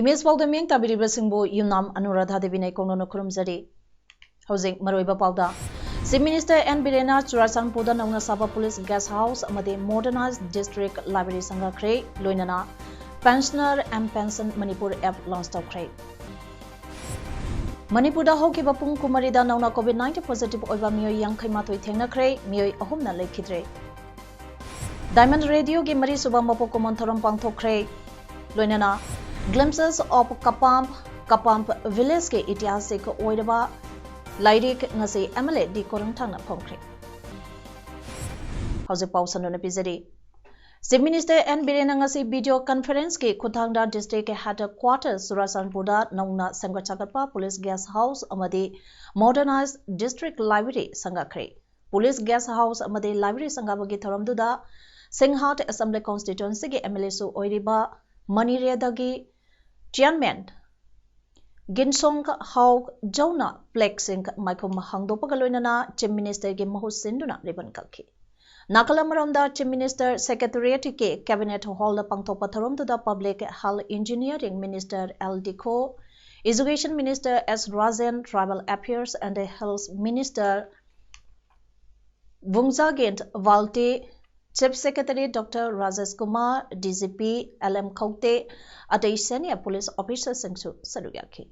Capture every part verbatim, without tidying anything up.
Image ꯄꯥꯎꯗ ꯃꯤꯠꯌꯦꯡ ꯇꯥꯕꯤꯔꯤꯕꯁꯤꯡꯕꯨ ꯌꯨꯝꯅꯥꯝ ꯑꯅꯨꯔꯥꯙꯥ ꯗꯦꯕꯤꯅ ꯏꯀꯣꯛꯅꯅ ꯈꯨꯔꯨꯝꯖꯔꯤ꯫ ꯍꯧꯖꯤꯛ ꯃꯔꯨꯑꯣꯏꯕ ꯄꯥꯎꯗ, Chief Minister ꯑꯦꯟ ꯕꯤꯔꯦꯟꯅ ꯆꯨꯔꯥꯆꯥꯟꯄꯨꯔꯗ ꯅꯧꯅ ꯁꯥꯕ police guest house ꯑꯃꯗꯤ modernized district library ꯁꯪꯒꯥꯈ꯭ꯔꯦ꯫ ꯂꯣꯏꯅꯅ Pensioner M Pension Manipur app launch ꯇꯧꯈ꯭ꯔꯦ꯫ ꯃꯅꯤꯄꯨꯔꯗ ꯍꯧꯈꯤꯕ ꯄꯨꯡ ꯀꯨꯟꯃꯔꯤꯗ ꯅꯧꯅ COVID nineteen positive ꯑꯣꯏꯕ ꯃꯤꯑꯣꯏ ꯌꯥꯡꯈꯩ ꯃꯥꯊꯣꯏ ꯊꯦꯡꯅꯈ꯭ꯔꯦ, ꯃꯤꯑꯣꯏ ꯑꯍꯨꯝꯅ ꯂꯩꯈꯤꯗ꯭ꯔꯦ꯫ Diamond Radio ꯒꯤ ꯃꯔꯤꯁꯨꯕ ꯃꯄꯣꯛ ꯀꯨꯝꯑꯣꯟ ꯊꯧꯔꯝ ꯄꯥꯡꯊꯣꯛꯈ꯭ꯔꯦ꯫ ꯂꯣꯏꯅꯅ Glimpses of Kapamp, Kapamp Village ꯀꯤ ꯏꯇꯤꯍꯥꯁꯤꯛ ꯑꯣꯏꯔꯕ ꯂꯥꯏꯔꯤꯛ ꯉꯁꯤ M L A ꯗꯤ ꯀꯣꯔꯪꯊꯥꯡꯅ ꯐꯣꯡꯈ꯭ꯔꯦ꯫ ꯍꯧꯖꯤꯛ ꯄꯥꯎ ꯁꯟꯗꯣꯛꯅ ꯄꯤꯖꯔꯤ꯫ Chief Minister ꯑꯦꯟ ꯕꯤꯔꯦꯟꯅ ꯉꯁꯤ video conference ꯀꯤ ꯈꯨꯠꯊꯥꯡꯗ district headquarters ꯆꯨꯔꯥꯆꯥꯟꯄꯨꯔꯗ ꯅꯧꯅ ꯁꯦꯝꯒꯠ ꯁꯥꯒꯠꯄ police guest house ꯑꯃꯗꯤ modernized district library ꯁꯪꯒꯥꯈ꯭ꯔꯦ꯫ Police guest house ꯑꯃꯗꯤ library ꯁꯪꯒꯥꯕꯒꯤ ꯊꯧꯔꯝꯗꯨꯗ ꯁꯤꯡꯍꯥꯠ Assembly Constituency ꯒꯤ M L A ꯁꯨ ꯑꯣꯏꯔꯤꯕ ꯃꯅꯤꯔꯦꯗꯒꯤ Chairman ꯒꯤꯟꯁꯣꯡ ꯍꯥꯎ ꯖꯧꯅ flag ꯁꯤꯡ ꯃꯥꯏꯈꯨꯝ ꯍꯥꯡꯗꯣꯛꯄꯒ ꯂꯣꯏꯅꯅ Chief Minister ꯒꯤ ꯃꯍꯨꯠ ꯁꯤꯟꯗꯨꯅ ribbon ꯀꯛꯈꯤ꯫ ꯅꯥꯀꯜ ꯑꯃꯔꯣꯝꯗ Chief Minister Secretariat ꯀꯤ Cabinet Hall ꯗ ꯄꯥꯡꯊꯣꯛꯄ ꯊꯧꯔꯝꯗꯨꯗ Public Health Engineering Minister L Dikho, Education Minister S Rajen, Tribal Affairs and Health Minister Vungzagin Valte, Chief Secretary Doctor Rajesh Kumar, D G P L M Khaute, ꯑꯇꯩ senior police officer ꯁꯤꯡꯁꯨ ꯁꯔꯨꯛ ꯌꯥꯈꯤ꯫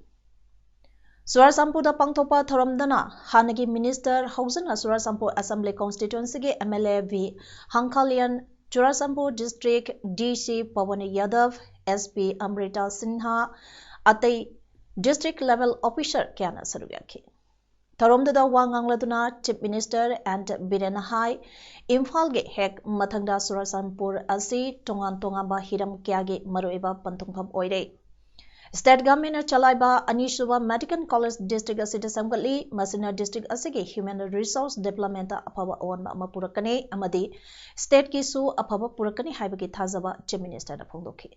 ꯆꯨꯔꯥꯆꯥꯟꯄꯨꯔꯗ ꯄꯥꯡꯊꯣꯛꯄ ꯊꯧꯔꯝꯗꯅ ꯍꯥꯟꯅꯒꯤ Minister ꯍꯧꯖꯤꯛꯅ ꯆꯨꯔꯥꯆꯥꯟꯄꯨꯔ Assembly Constituency ꯒꯤ M L A V Hangkhalian, Churachandpur District D C Pawan Yadav, S P Amrita Sinha, ꯑꯇꯩ district level officer ꯀꯌꯥꯅ ꯁꯔꯨꯛ ꯌꯥꯈꯤ꯫ ꯊꯧꯔꯝꯗꯨꯗ ꯋꯥ ꯉꯥꯡꯂꯗꯨꯅ Chief Minister ꯑꯦꯟ ꯕꯤꯔꯦꯟꯅ ꯍꯥꯏ, ꯏꯝꯐꯥꯜꯒꯤ ꯍꯦꯛ ꯃꯊꯪꯗ ꯆꯨꯔꯥꯆꯥꯟꯄꯨꯔ ꯑꯁꯤ ꯇꯣꯉꯥꯟ ꯇꯣꯉꯥꯟꯕ ꯍꯤꯔꯝ ꯀꯌꯥꯒꯤ ꯃꯔꯨꯑꯣꯏꯕ ꯄꯟꯊꯨꯡꯐꯝ ꯑꯣꯏꯔꯦ꯫ State government ꯅ ꯆꯂꯥꯏꯕ ꯑꯅꯤꯁꯨꯕ medical college district ꯑꯁꯤꯗ ꯁꯦꯝꯒꯠꯂꯤ꯫ ꯃꯁꯤꯅ district ꯑꯁꯤꯒꯤ human resource development ꯇ ꯑꯐꯕ ꯑꯑꯣꯟꯕ ꯑꯃ ꯄꯨꯔꯛꯀꯅꯤ ꯑꯃꯗꯤ state ꯀꯤꯁꯨ ꯑꯐꯕ ꯄꯨꯔꯛꯀꯅꯤ ꯍꯥꯏꯕꯒꯤ ꯊꯥꯖꯕ Chief Minister ꯅ ꯐꯣꯡꯗꯣꯛꯈꯤ꯫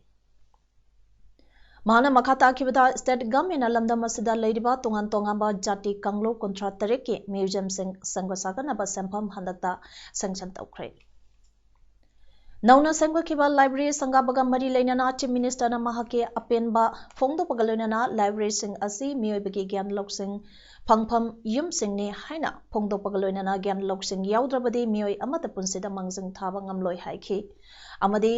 ꯃꯍꯥꯛꯅ ꯃꯈꯥ ꯇꯥꯈꯤꯕꯗ, state government ꯅ ꯂꯝꯗꯝ ꯑꯁꯤꯗ ꯂꯩꯔꯤꯕ ꯇꯣꯉꯥꯟ ꯇꯣꯉꯥꯟꯕ ꯖꯥꯇꯤ ꯀꯥꯡꯂꯨꯞ ꯀꯨꯟꯊ꯭ꯔꯥ ꯇꯔꯦꯠ ꯀꯤ museum ꯁꯤꯡ ꯁꯦꯝꯒꯠ ꯁꯥꯒꯠꯅꯕ ꯁꯦꯟꯐꯝ ꯍꯟꯗꯛꯇ sanction ꯇꯧꯈ꯭ꯔꯦ꯫ ꯅꯧꯅ ꯁꯦꯝꯒꯠꯈꯤꯕ library ꯁꯪꯒꯥꯕꯒ ꯃꯔꯤ ꯂꯩꯅꯅ Chief Minister ꯅ ꯃꯍꯥꯛꯀꯤ ꯑꯄꯦꯟꯕ ꯐꯣꯡꯗꯣꯛꯄꯒ ꯂꯣꯏꯅꯅ library ꯁꯤꯡ ꯑꯁꯤ ꯃꯤꯑꯣꯏꯕꯒꯤ ꯒ꯭ꯌꯥꯟ ꯂꯧꯁꯤꯡ ꯐꯪꯐꯝ ꯌꯨꯝꯁꯤꯡꯅꯤ ꯍꯥꯏꯅ ꯐꯣꯡꯗꯣꯛꯄꯒ ꯂꯣꯏꯅꯅ ꯒ꯭ꯌꯥꯟ ꯂꯧꯁꯤꯡ ꯌꯥꯎꯗ꯭ꯔꯕꯗꯤ ꯃꯤꯑꯣꯏ ꯑꯃꯠꯇ ꯄꯨꯟꯁꯤꯗ ꯃꯥꯡꯖꯤꯜ ꯊꯥꯕ ꯉꯝꯂꯣꯏ ꯍꯥꯏꯈꯤ꯫ ꯑꯃꯗꯤ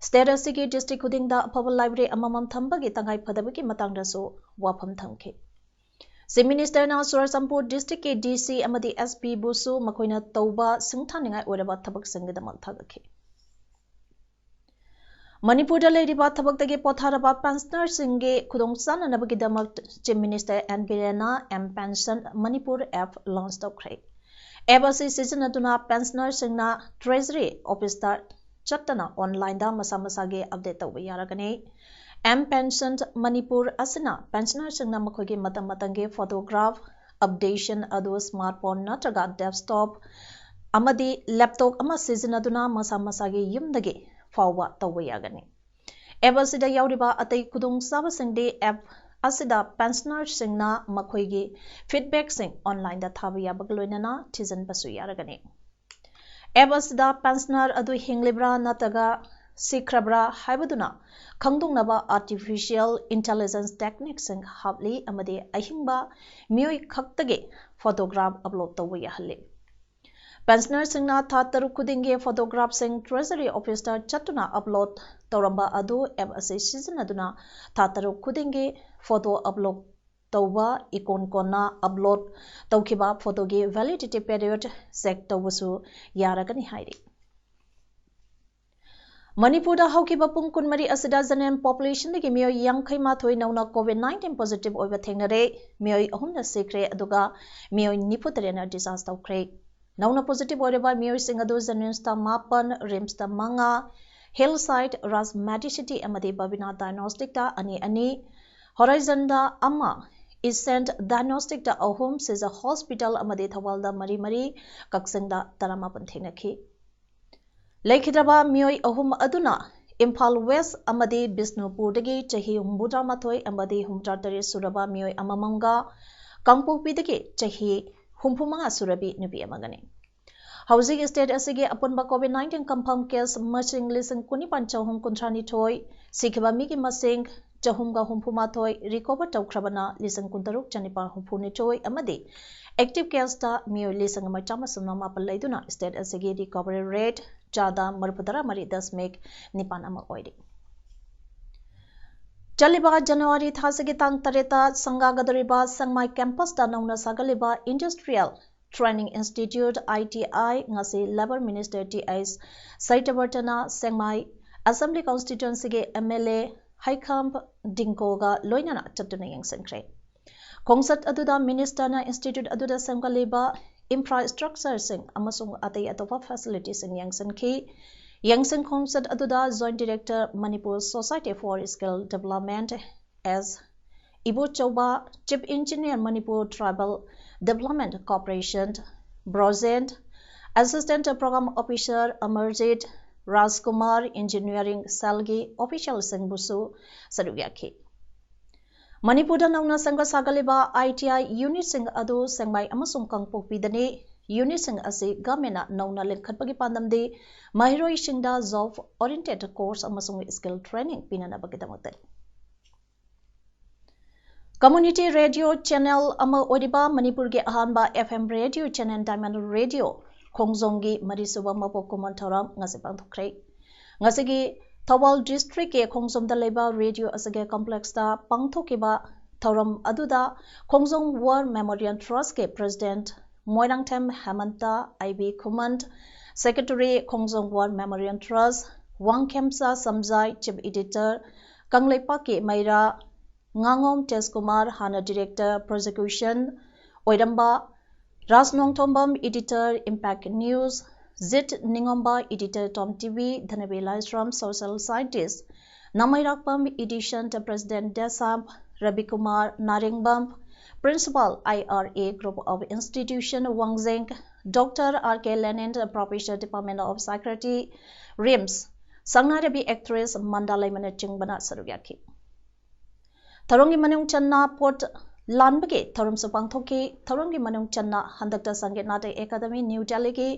state ꯑꯁꯤꯒꯤ district ꯈꯨꯗꯤꯡꯗ ꯑꯐꯕ library ꯑꯃꯃꯝ ꯊꯝꯕꯒꯤ ꯇꯉꯥꯏ ꯐꯗꯕꯒꯤ ꯃꯇꯥꯡꯗꯁꯨ ꯋꯥꯐꯝ ꯊꯝꯈꯤ꯫ Chief Minister ꯅ ꯆꯨꯔꯆꯥꯟꯄꯨꯔ district ꯀꯤ D C ꯑꯃꯗꯤ S P ꯕꯨꯁꯨ ꯃꯈꯣꯏꯅ ꯇꯧꯕ ꯁꯤꯡꯊꯥꯅꯤꯡꯉꯥꯏ ꯑꯣꯏꯔꯕ ꯊꯕꯛꯁꯤꯡꯒꯤꯗꯃꯛ ꯊꯥꯒꯠꯈꯤ꯫ ꯃꯅꯤꯄꯨꯔꯗ ꯂꯩꯔꯤꯕ ꯊꯕꯛꯇꯒꯤ ꯄꯣꯊꯥꯔꯕ pensioner ꯁꯤꯡꯒꯤ ꯈꯨꯗꯣꯡ ꯆꯥꯅꯅꯕꯒꯤꯗꯃꯛ Chief Minister N Biren ꯅ M Pension Manipur app launch ꯇꯧꯈ꯭ꯔꯦ꯫ App ꯑꯁꯤ ꯁꯤꯖꯤꯟꯅꯗꯨꯅ pensioner ꯁꯤꯡꯅ Treasury Office ꯇ ꯆꯠꯇꯅ online ꯗ ꯃꯁꯥ ꯃꯁꯥꯒꯤ update ꯇꯧꯕ ꯌꯥꯔꯒꯅꯤ꯫ M Pension Manipur ꯑꯁꯤꯅ pensioner ꯁꯤꯡꯅ ꯃꯈꯣꯏꯒꯤ ꯃꯇꯝ ꯃꯇꯝꯒꯤ photograph updation ꯑꯗꯨ smartphone ꯅꯠꯇ꯭ꯔꯒ desktop ꯑꯃꯗꯤ laptop ꯑꯃ ꯁꯤꯖꯤꯟꯅꯗꯨꯅ ꯃꯁꯥ ꯃꯁꯥꯒꯤ ꯌꯨꯝꯗꯒꯤ ꯐꯥꯎꯕ ꯇꯧꯕ ꯌꯥꯒꯅꯤ꯫ App ꯑꯁꯤꯗ ꯌꯥꯎꯔꯤꯕ ꯑꯇꯩ ꯈꯨꯗꯣꯡꯆꯥꯕꯁꯤꯡꯗꯤ app ꯑꯁꯤꯗ pensioner ꯁꯤꯡꯅ ꯃꯈꯣꯏꯒꯤ feedback ꯁꯤꯡ online ꯗ ꯊꯥꯕ ꯌꯥꯕꯒ ꯂꯣꯏꯅꯅ ꯊꯤꯖꯤꯟꯕꯁꯨ ꯌꯥꯔꯒꯅꯤ꯫ App ꯑꯁꯤꯗ pensioner ꯑꯗꯨ ꯍꯤꯡꯂꯤꯕ꯭ꯔꯥ ꯅꯠꯇ꯭ꯔꯒ ꯁꯤꯈ꯭ꯔꯕ꯭ꯔꯥ ꯍꯥꯏꯕꯗꯨꯅ ꯈꯪꯗꯣꯛꯅꯕ artificial intelligence technique ꯁꯤꯡ ꯍꯥꯞꯂꯤ ꯑꯃꯗꯤ ꯑꯍꯤꯡꯕ ꯃꯤꯑꯣꯏ ꯈꯛꯇꯒꯤ photograph upload ꯇꯧꯕ ꯌꯥꯍꯜꯂꯤ꯫ Pensioner ꯁꯤꯡꯅ ꯊꯥ ꯇꯔꯨꯛ ꯈꯨꯗꯤꯡꯒꯤ photograph ꯁꯤꯡ Treasury Office ꯇ ꯆꯠꯇꯨꯅ upload ꯇꯧꯔꯝꯕ ꯑꯗꯨ app ꯑꯁꯤ ꯁꯤꯖꯤꯟꯅꯗꯨꯅ ꯊꯥ ꯇꯔꯨꯛ ꯈꯨꯗꯤꯡꯒꯤ photo upload ꯇꯧꯕ, ꯏꯀꯣꯟ ꯀꯣꯟꯅ upload ꯇꯧꯈꯤꯕ photo ꯒꯤ validity period check ꯇꯧꯕꯁꯨ ꯌꯥꯔꯒꯅꯤ ꯍꯥꯏꯔꯤ꯫ ꯃꯅꯤꯄꯨꯔꯗ ꯍꯧꯈꯤꯕ ꯄꯨꯡ ꯀꯨꯟꯃꯔꯤ ꯑꯁꯤꯗ general population ꯗꯒꯤ ꯃꯤꯑꯣꯏ ꯌꯥꯡꯈꯩ ꯃꯥꯊꯣꯏ ꯅꯧꯅ COVID nineteen positive ꯑꯣꯏꯕ ꯊꯦꯡꯅꯔꯦ꯫ ꯃꯤꯑꯣꯏ ꯑꯍꯨꯝꯅ ꯁꯤꯈ꯭ꯔꯦ, ꯑꯗꯨꯒ ꯃꯤꯑꯣꯏ ꯅꯤꯐꯨ ꯇꯔꯦꯠꯅ discharge ꯇꯧꯈ꯭ꯔꯦ꯫ ꯅꯧꯅ positive ꯑꯣꯏꯔꯕ ꯃꯤꯑꯣꯏꯁꯤꯡ ꯑꯗꯨ JNIMS ꯇ ꯃꯥꯄꯟ, RIMS ꯇ ꯃꯉꯥ, Hillside Raj Medicity ꯑꯃꯗꯤ Babina Diagnosticꯇ ꯑꯅꯤ ꯑꯅꯤ, Horizonꯗ ꯑꯃ, Essent Diagnosticꯇ ꯑꯍꯨꯝ, Seja Hospital ꯑꯃꯗꯤ ꯊꯧꯕꯥꯜꯗ ꯃꯔꯤ ꯃꯔꯤ, ꯀꯛꯆꯤꯡꯗ ꯇꯔꯥꯃꯥꯄꯟ ꯊꯦꯡꯅꯈꯤ꯫ ꯂꯩꯈꯤꯗ꯭ꯔꯕ ꯃꯤꯑꯣꯏ ꯑꯍꯨꯝ ꯑꯗꯨꯅ ꯏꯝꯐꯥꯜ ꯋꯦꯁ ꯑꯃꯗꯤ ꯕꯤꯁꯅꯨꯄꯨꯔꯗꯒꯤ ꯆꯍꯤ ꯍꯨꯝꯐꯨꯇꯔꯥꯃꯥꯊꯣꯏ ꯑꯃꯗꯤ ꯍꯨꯝꯐꯨꯇꯔꯥꯇꯔꯦꯠ ꯁꯨꯔꯕ ꯃꯤꯑꯣꯏ ꯑꯃꯃꯝꯒ ꯀꯥꯡꯄꯣꯛꯄꯤꯗꯒꯤ ꯆꯍꯤ ꯍꯨꯝꯐꯨꯃꯉꯥ ꯁꯨꯔꯕꯤ ꯅꯨꯄꯤ ꯑꯃꯒꯅꯤ꯫ ꯍꯧꯖꯤꯛ state ꯑꯁꯤꯒꯤ ꯑꯄꯨꯟꯕ COVID nineteen confirm case ꯃꯁꯤꯡ ꯂꯤꯁꯤꯡ ꯀꯨꯟꯅꯤꯄꯥꯟ ꯆꯍꯨꯝ ꯀꯨꯟꯊ꯭ꯔꯥꯅꯤꯊꯣꯏ, ꯁꯤꯈꯤꯕ ꯃꯤꯒꯤ ꯃꯁꯤꯡ ꯆꯍꯨꯝꯒ ꯍꯨꯝꯐꯨꯃꯥꯊꯣꯏ, recover ꯇꯧꯈ꯭ꯔꯕꯅ ꯂꯤꯁꯤꯡ ꯀꯨꯟꯇꯔꯨꯛ ꯆꯅꯤꯄꯥꯟ ꯍꯨꯝꯐꯨꯅꯤꯊꯣꯏ ꯑꯃꯗꯤ active caseꯇ ꯃꯤꯑꯣꯏ ꯂꯤꯁꯤꯡ ꯑꯃ ꯆꯥꯝꯃ ꯁꯨꯞꯅ ꯃꯥꯄꯟ ꯂꯩꯗꯨꯅ state ꯑꯁꯤꯒꯤ recovery rate ꯆꯥꯗ ꯃꯔꯤꯐꯨꯇꯔꯥ ꯃꯔꯤ ꯗꯁꯃꯤꯛ ꯅꯤꯄꯥꯟ ꯑꯃ ꯑꯣꯏꯔꯤ꯫ ꯆꯠꯂꯤꯕ January ꯊꯥꯁꯤꯒꯤ ꯇꯥꯡ ꯇꯔꯦꯠꯇ ꯁꯪꯒꯥꯒꯗꯧꯔꯤꯕ ꯁꯦꯡꯃꯥꯏ campusꯇ ꯅꯧꯅ ꯁꯥꯒꯠꯂꯤꯕ Industrial Training Institute, ITI, ꯉꯁꯤ Labour Minister ꯇꯤ ꯑꯩꯆ ꯁꯇ꯭ꯌꯕ꯭ꯔꯇꯅ ꯁꯦꯡꯃꯥꯏ Assembly Constituencyꯒꯤ MLA ꯍꯩꯈꯥꯝ ꯗꯤꯡꯒꯣꯒ ꯂꯣꯏꯅꯅ ꯆꯠꯇꯨꯅ ꯌꯦꯡꯁꯤꯟꯈ꯭ꯔꯦ꯫ ꯈꯣꯡꯆꯠ ꯑꯗꯨꯗ ministerꯅ institute ꯑꯗꯨꯗ ꯁꯦꯝꯒꯠꯂꯤꯕ infrastructureꯁꯤꯡ ꯑꯃꯁꯨꯡ ꯑꯇꯩ ꯑꯇꯣꯞꯄ facilityꯁꯤꯡ ꯌꯦꯡꯁꯤꯟꯈꯤ꯫ ꯌꯦꯡꯁꯤꯟ ꯈꯣꯡꯆꯠ ꯑꯗꯨꯗ Joint Director, Manipur Society for Skill Development, S Ibochouba, Chief Engineer, Manipur Tribal Development Corporation, Brojen, Assistant Program Officer Amarjit Rajkumar, Engineering Cellꯒꯤ officialꯁꯤꯡꯕꯨꯁꯨ ꯁꯔꯨꯛ ꯌꯥꯈꯤ꯫ ꯃꯅꯤꯄꯨꯔꯗ ꯅꯧꯅ ꯁꯦꯝꯒꯠ ꯁꯥꯒꯠꯂꯤꯕ ITI unitꯁꯤꯡ ꯑꯗꯨ ꯁꯦꯡꯃꯥꯏ ꯑꯃꯁꯨꯡ ꯀꯥꯡꯄꯣꯛꯄꯤꯗꯅꯤ꯫ Unitꯁꯤꯡ ꯑꯁꯤ governmentꯅ ꯅꯧꯅ ꯂꯤꯡꯈꯠꯄꯒꯤ ꯄꯥꯟꯗꯝꯗꯤ ꯃꯍꯩꯔꯣꯏꯁꯤꯡꯗ job oriented course ꯑꯃꯁꯨꯡ skill training ꯄꯤꯅꯅꯕꯒꯤꯗꯃꯛꯇꯅꯤ꯫ Community radio channel ꯑꯃ ꯑꯣꯏꯔꯤꯕ ꯃꯅꯤꯄꯨꯔꯒꯤ ꯑꯍꯥꯟꯕ FM radio channel Diamond Radio ꯈꯣꯡꯖꯣꯝꯒꯤ ꯃꯔꯤꯁꯨꯕ ꯃꯄꯣꯛ ꯀꯨꯝꯑꯣꯟ ꯊꯧꯔꯝ ꯉꯁꯤ ꯄꯥꯡꯊꯣꯛꯈ꯭ꯔꯦ꯫ ꯉꯁꯤꯒꯤ ꯊꯧꯕꯥꯜ districtꯀꯤ ꯈꯣꯡꯖꯣꯝꯗ ꯂꯩꯕ radio ꯑꯁꯤꯒꯤ complexꯇ ꯄꯥꯡꯊꯣꯛꯈꯤꯕ ꯊꯧꯔꯝ ꯑꯗꯨꯗ ꯈꯣꯡꯖꯣꯝ War Memorial Trustꯀꯤ President Moirangthem ꯍꯦꯃꯟꯇ, I B Khuman, Secretary Khongjom War Memorial Trust, Wangkhemcha ꯁꯝꯖꯥꯏ, Chief Editor ꯀꯪꯂꯩꯄꯥꯛꯀꯤ ꯃꯩꯔꯥ, ꯉꯥꯉꯣꯝ ꯇꯦꯖꯀꯨꯃꯥꯔ, ꯍꯥꯟꯅ Director Prosecution ꯑꯣꯏꯔꯝꯕ, ꯔꯥꯖꯅꯣꯡꯊꯣꯝꯕꯝ, Editor Impact News, Zit Ningomba, editor Tom T V, Dhanabi Laisram, social scientist, Namairakpam, edition the president Desam, Ravi Kumar Naringbam, principal I R A group of institution Wangzeng, Doctor R K Lenin, professor department of psychiatry, RIMS, Sangna Ravi actress Manda Laimana Chingbana ꯁꯔꯨꯛ ꯌꯥꯈꯤ꯫ ꯊꯧꯔꯝꯒꯤ ꯃꯅꯨꯡ ꯆꯟꯅ ꯄꯣꯠ ꯂꯥꯟꯕꯒꯤ ꯊꯧꯔꯝꯁꯨ ꯄꯥꯡꯊꯣꯛꯈꯤ꯫ ꯊꯧꯔꯝꯒꯤ ꯃꯅꯨꯡ ꯆꯟꯅ ꯍꯟꯗꯛꯇ ꯁꯪꯒꯤꯠ ꯅꯥꯇꯩ ꯑꯦꯀꯥꯗꯃꯤ ꯅ꯭ꯌꯨ ꯗꯦꯜꯂꯤꯒꯤ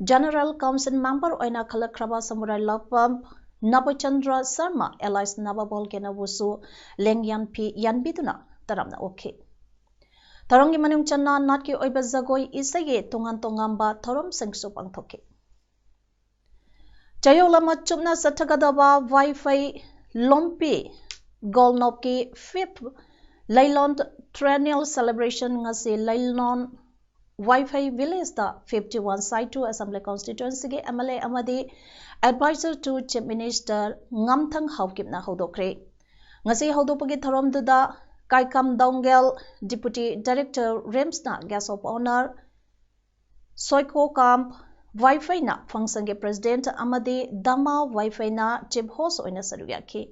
ꯖꯦꯅꯔꯦꯜ ꯀꯥꯎꯟꯁꯤꯜ ꯃꯦꯝꯕꯔ ꯑꯣꯏꯅ ꯈꯜꯂꯛꯈ꯭ꯔꯕ ꯁꯃꯨꯔꯥꯏ ꯂꯥꯛꯄꯝ ꯅꯕꯆꯟꯗ꯭ꯔ ꯁꯔꯃ ꯑꯦꯂꯥꯏꯁ ꯅꯕꯕꯣꯜ ꯀꯦꯅꯕꯨꯁꯨ ꯂꯦꯡꯌꯥꯟ ꯐꯤ ꯌꯥꯟꯕꯤꯗꯨꯅ ꯇꯔꯥꯝꯅ ꯑꯣꯛꯈꯤ꯫ ꯊꯧꯔꯝꯒꯤ ꯃꯅꯨꯡ ꯆꯟꯅ ꯅꯥꯠꯀꯤ ꯑꯣꯏꯕ ꯖꯒꯣꯏ ꯏꯁꯩꯒꯤ ꯇꯣꯉꯥꯟ ꯇꯣꯉꯥꯟꯕ ꯊꯧꯔꯝꯁꯤꯡꯁꯨ ꯄꯥꯡꯊꯣꯛꯈꯤ꯫ ꯆꯌꯣꯜ ꯑꯃ ꯆꯨꯞꯅ ꯆꯠꯊꯒꯗꯕ ꯋꯥꯏꯐꯩ ꯂꯣꯝꯄꯤ ꯒꯣꯜꯅꯣꯞꯀꯤ fifth ꯂꯩꯂꯣꯟ triennial celebration ꯉꯁꯤ ꯂꯩꯂꯣꯟ ꯋꯥꯏꯐꯩ ꯚꯤꯂꯦꯖꯇ fifty one Saitu Assembly Constituencyꯒꯤ M L A ꯑꯃꯗꯤ Advisor to Chief Minister ꯉꯝꯊꯪ ꯍꯥꯎꯀꯤꯞꯅ ꯍꯧꯗꯣꯛꯈ꯭ꯔꯦ꯫ ꯉꯁꯤ ꯍꯧꯗꯣꯛꯄꯒꯤ ꯊꯧꯔꯝꯗꯨꯗ ꯀꯥꯏꯀꯝ ꯗꯣꯡꯒꯦꯜ, Deputy Director, RIMSꯅ Guest of Honour, ꯁꯣꯏꯀꯣ Kaam ꯋꯥꯏꯐꯩꯅ functionꯒꯤ president ꯑꯃꯗꯤ ꯗꯃꯥ ꯋꯥꯏꯐꯩꯅ chief host ꯑꯣꯏꯅ ꯁꯔꯨꯛ ꯌꯥꯈꯤ꯫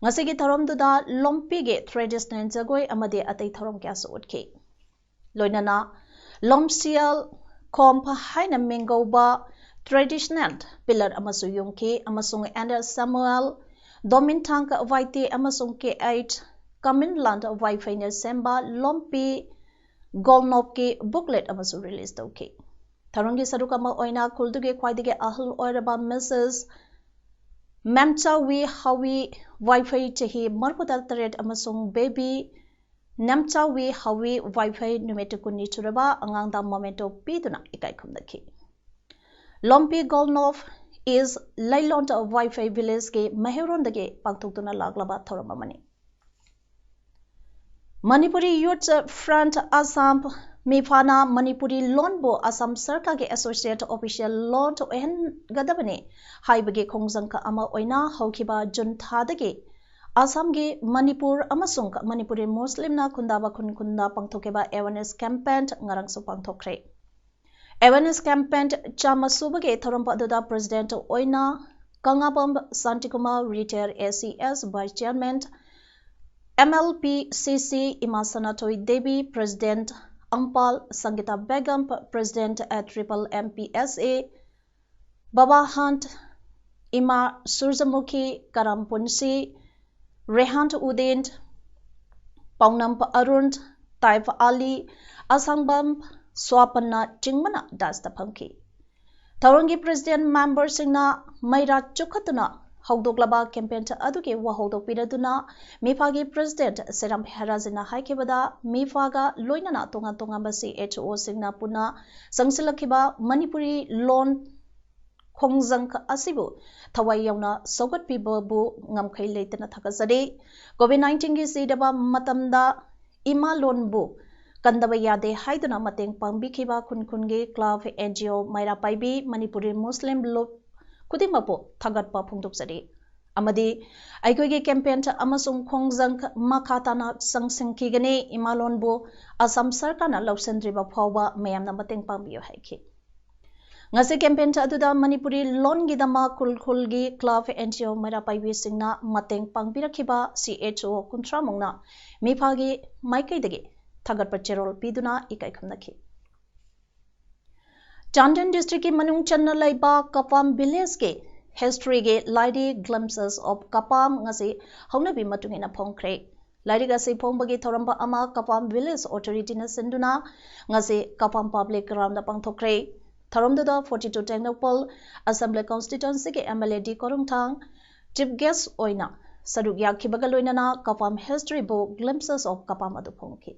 ꯉꯁꯤꯒꯤ ꯊꯧꯔꯝꯗꯨꯗ ꯂꯣꯝꯄꯤꯒꯤ traditional ꯖꯒꯣꯏ ꯑꯃꯗꯤ ꯑꯇꯩ ꯊꯧꯔꯝ ꯀꯌꯥꯁꯨ ꯎꯠꯈꯤ꯫ ꯂꯣꯏꯅꯅ ꯂꯣꯝꯁꯤꯌꯦꯜ ꯈꯣꯝ ꯍꯥꯏꯅ ꯃꯤꯡꯒꯧꯕ traditional pillar ꯑꯃꯁꯨ ꯌꯨꯝꯈꯤ ꯑꯃꯁꯨꯡ ꯑꯦꯟ ꯑꯦꯁ ꯁꯃꯨꯑꯦꯜ, ꯗꯣꯃꯤꯟꯊꯥꯡ ꯋꯥꯏꯇꯦ ꯑꯃꯁꯨꯡ ꯀꯦ ꯑꯩꯆ ꯀꯃꯤꯟꯂꯥꯟ ꯋꯥꯏꯐꯩꯅ ꯁꯦꯝꯕ ꯂꯣꯝꯄꯤ ꯒꯣꯜꯅꯣꯞꯀꯤ booklet ꯑꯃꯁꯨ release ꯇꯧꯈꯤ꯫ ꯊꯧꯔꯝꯒꯤ ꯁꯔꯨꯛ ꯑꯃ ꯑꯣꯏꯅ ꯈꯨꯜꯗꯨꯒꯤ ꯈ꯭ꯋꯥꯏꯗꯒꯤ ꯑꯍꯜ ꯑꯣꯏꯔꯕ Missus ꯃꯦꯝꯆꯥꯋꯤ ꯍꯥꯋꯤ ꯋꯥꯏꯐꯩ ꯆꯍꯤ ꯃꯔꯤꯐꯨꯇꯔꯦꯠ ꯑꯃꯁꯨꯡ baby ꯅꯦꯝꯆꯥꯋꯤ ꯍꯥꯋꯤ ꯋꯥꯏꯐꯩ ꯅꯨꯃꯤꯠ ꯀꯨꯟꯅꯤ ꯁꯨꯔꯕ ꯑꯉꯥꯡꯗ memento ꯄꯤꯗꯨꯅ ꯏꯀꯥꯏ ꯈꯨꯝꯅꯈꯤ꯫ ꯂꯣꯝꯄꯤ ꯒꯣꯜꯅꯣꯞ is ꯂꯩꯂꯣꯟ ꯋꯥꯏꯐꯩ ꯚꯤꯂꯦꯖꯀꯤ ꯃꯩꯍꯧꯔꯣꯟꯗꯒꯤ ꯄꯥꯡꯊꯣꯛꯇꯨꯅ ꯂꯥꯛꯂꯕ ꯊꯧꯔꯝ ꯑꯃꯅꯤ꯫ Manipuri Youth Front Assam, ꯃꯤꯐꯥꯅ Manipuri ꯂꯣꯟꯕꯨ ꯑꯁꯥꯝ ꯁꯔꯀꯥꯔꯒꯤ associate official ꯂꯣꯟ ꯑꯣꯏꯍꯟꯒꯗꯕꯅꯤ ꯍꯥꯏꯕꯒꯤ ꯈꯣꯡꯖꯪ ꯑꯃ ꯑꯣꯏꯅ ꯍꯧꯈꯤꯕ ꯖꯨꯟ ꯊꯥꯗꯒꯤ ꯑꯁꯥꯝꯒꯤ ꯃꯅꯤꯄꯨꯔ ꯑꯃꯁꯨꯡ ꯃꯅꯤꯄꯨꯔꯤ ꯃꯨꯁꯂꯤꯝꯅ ꯈꯨꯟꯗꯥꯕ ꯈꯨꯟ ꯈꯨꯟꯗ ꯄꯥꯡꯊꯣꯛꯈꯤꯕ awareness campaign ꯉꯔꯥꯡꯁꯨ ꯄꯥꯡꯊꯣꯛꯈ꯭ꯔꯦ꯫ Awareness campaign ꯆꯥꯝꯃ ꯁꯨꯕꯒꯤ ꯊꯧꯔꯝ ꯑꯗꯨꯗ president ꯑꯣꯏꯅ ꯀꯪꯂꯥꯕꯝ Shantikumar, retired A C S, vice chairman, M L P C C, ꯏꯃꯥ Sanathoi Devi, president Ampal, Sangita Begum, president at triple M P S A, ꯕꯕꯥ ꯍꯟꯠ, ꯏꯃꯥ ꯁꯨꯔꯖꯃꯨꯈꯤ, ꯀꯔꯝ ꯄꯨꯟꯁꯤ, ꯔꯦꯍꯥꯟ ꯎꯗꯤꯟ, ꯄꯥꯎꯅꯝ ꯑꯔꯨꯟ, ꯇꯥꯏꯐ ꯑꯂꯤ, ꯑꯁꯥꯡꯕꯝ ꯁ꯭ꯋꯥꯄꯟꯅ ꯆꯤꯡꯕꯅ dais ꯇ ꯐꯝꯈꯤ꯫ ꯊꯧꯔꯝꯒꯤ president member ꯁꯤꯡꯅ ꯃꯩꯔꯥ ꯆꯨꯞꯈꯠꯇꯨꯅ ꯍꯧꯗꯣꯛꯂꯕ campaign ꯑꯗꯨꯒꯤ ꯋꯥꯍꯧꯗꯣꯛ ꯄꯤꯔꯗꯨꯅ ꯃꯤꯐꯥꯒꯤ president ꯁꯦꯔꯥꯝ ꯍꯦꯔꯥꯖꯤꯅ ꯍꯥꯏꯈꯤꯕꯗ, ꯃꯤꯐꯥꯒ ꯂꯣꯏꯅꯅ ꯇꯣꯉꯥꯟ ꯇꯣꯉꯥꯟꯕ C H O ꯁꯤꯡꯅ ꯄꯨꯟꯅ ꯆꯪꯁꯤꯜꯂꯛꯈꯤꯕ ꯃꯅꯤꯄꯨꯔꯤ ꯂꯣꯟ ꯈꯣꯡꯖꯪ ꯑꯁꯤꯕꯨ ꯊꯋꯥꯏ ꯌꯥꯎꯅ ꯁꯧꯒꯠꯄꯤꯕꯕꯨ ꯉꯝꯈꯩ ꯂꯩꯇꯅ ꯊꯥꯒꯠꯆꯔꯤ꯫ COVID nineteen ꯒꯤ ꯁꯤꯗꯕ ꯃꯇꯝꯗ ꯏꯃꯥ ꯂꯣꯟꯕꯨ ꯀꯟꯗꯕ ꯌꯥꯗꯦ ꯍꯥꯏꯗꯨꯅ ꯃꯇꯦꯡ ꯄꯥꯡꯕꯤꯈꯤꯕ ꯈꯨꯟ ꯈꯨꯟꯒꯤ club, N G O, ꯃꯩꯔꯥ ꯄꯥꯏꯕꯤ, Manipuri ꯃꯨꯁꯂꯤꯝ ꯂꯨꯞ ꯈꯨꯗꯤꯡꯃꯛꯄꯨ ꯊꯥꯒꯠꯄ ꯐꯣꯡꯗꯣꯛꯆꯔꯤ꯫ ꯑꯃꯗꯤ ꯑꯩꯈꯣꯏꯒꯤ campaign ꯑꯃꯁꯨꯡ ꯈꯣꯡꯖꯪ ꯃꯈꯥ ꯇꯥꯅ ꯆꯪꯁꯤꯟꯈꯤꯒꯅꯤ꯫ ꯏꯃꯥ ꯂꯣꯟꯕꯨ ꯑꯁꯥꯝ ꯁꯔꯀꯥꯔꯅ ꯂꯧꯁꯤꯟꯗ꯭ꯔꯤꯕ ꯐꯥꯎꯕ ꯃꯌꯥꯝꯅ ꯃꯇꯦꯡ ꯄꯥꯡꯕꯤꯌꯨ ꯍꯥꯏꯈꯤ꯫ ꯉꯁꯤ campaign ꯑꯗꯨꯗ ꯃꯅꯤꯄꯨꯔꯤ ꯂꯣꯟꯒꯤꯗꯃꯛ ꯈꯨꯜ ꯈꯨꯜꯒꯤ club, N G O, ꯃꯩꯔꯥ ꯄꯥꯏꯕꯤꯁꯤꯡꯅ ꯃꯇꯦꯡ ꯄꯥꯡꯕꯤꯔꯛꯈꯤꯕ C H O ꯀꯨꯟꯊ꯭ꯔꯥ ꯃꯨꯛꯅ ꯃꯤꯐꯥꯒꯤ ꯃꯥꯏꯀꯩꯗꯒꯤ ꯊꯥꯒꯠꯄ ꯆꯦꯔꯣꯜ ꯄꯤꯗꯨꯅ ꯏꯀꯥꯏ ꯈꯨꯝꯅꯈꯤ꯫ ꯆꯥꯟꯗꯦꯜ district ꯀꯤ ꯃꯅꯨꯡ ꯆꯟꯅ ꯂꯩꯕ ꯀꯄꯥꯝ village ꯀꯤ history ꯒꯤ ꯂꯥꯏꯔꯤꯛ Glimpses of Kapam ꯉꯁꯤ ꯍꯧꯅꯕꯤ ꯃꯇꯨꯡ ꯏꯟꯅ ꯐꯣꯡꯈ꯭ꯔꯦ꯫ ꯂꯥꯏꯔꯤꯛ ꯑꯁꯤ ꯐꯣꯡꯕꯒꯤ ꯊꯧꯔꯝ ꯑꯃ ꯀꯄꯥꯝ village authority ꯅ ꯁꯤꯟꯗꯨꯅ ꯉꯁꯤ ꯀꯄꯥꯝ public ground ꯗ ꯄꯥꯡꯊꯣꯛꯈ꯭ꯔꯦ꯫ ꯊꯧꯔꯝꯗꯨꯗ forty two Tengnoupal Assembly Constituency ꯒꯤ M L A D ꯀꯣꯔꯨꯡꯊꯥꯡ chief guest ꯑꯣꯏꯅ ꯁꯔꯨꯛ ꯌꯥꯈꯤꯕꯒ ꯂꯣꯏꯅꯅ ꯀꯄꯥꯝ history book Glimpses of Kapam ꯑꯗꯨ ꯐꯣꯡꯈꯤ꯫